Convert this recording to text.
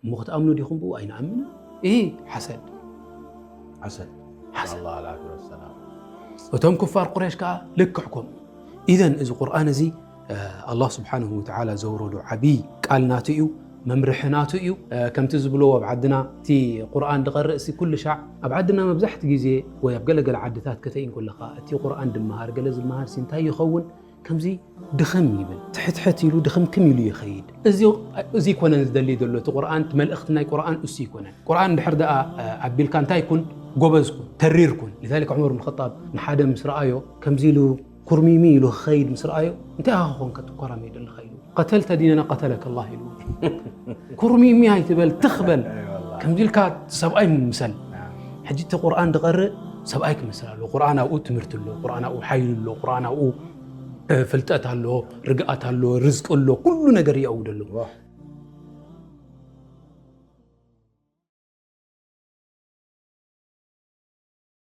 እሞ ክትኣምኑ ዲኹም ብኡ ኣይንኣምንን። ይህ ሓሰድ ሓሰድ ሓሰድ الله العافية والسلام እቶም ኩፋር ቁሬሽ ከዓ ልክዕ ከምኡ። ኢዘን እዚ ቁርኣን እዚ ኣላህ ስብሓንሁ ወተዓላ ዘውረዶ ዓብዪ ቃል ናቱ እዩ፣ መምርሒ ናቱ እዩ። ከምቲ ዝብልዎ ኣብ ዓድና እቲ ቁርኣን ድቐርእ ሲ ኩሉ ሻዕ ኣብ ዓድና መብዛሕቲ ግዜ ወይ ኣብ ገለገለ ዓድታት ከተይን ከለኻ እቲ ቁርኣን ድመሃር ገለ ዝመሃር ሲ እንታይ ይኸውን ከምዚ ድኽም ይብል ትሕትሕት ኢሉ ድኽምክም ኢሉ ይኸይድ። እዚ ኮነን ዝደሊ ዘሎ እቲ ቁርኣን እቲ መልእኽቲ ናይ ቁርኣን እሱ ይኮነን። ቁርኣን ድሕር ደኣ ኣቢልካ እንታይ ኩን ጎበዝ ኩን ተሪር ኩን። لذلك ዑመር ብን ኸጣብ ንሓደ ምስ ረኣዮ ከምዚ ኢሉ ኩርሚሚ ኢሉ ክኸይድ ምስ ረኣዮ እንታይ ኢኻ ኮንካ ትኮራመይ ዘለኻ ኢሉ قتلت ديننا قتلك الله ኢሉ ኩርሚሚ ኣይትበል ትኽበል ከምዚ ኢልካ ሰብኣይ ምምሰል። ሕጂ እቲ ቁርኣን ድቐርእ ሰብኣይ ክመስል ኣለዎ። ቁርኣን ኣብኡ ትምህርቲ ኣሎ፣ ቁርኣን ኣብኡ ሓይሊ ኣሎ፣ ቁርኣን ኣብኡ ፍልጠት ኣሎ፣ ርግኣት ኣሎ፣ ርዝቂ ኣሎ፣ ኩሉ ነገር እዩ ኣብኡ ዘሎ።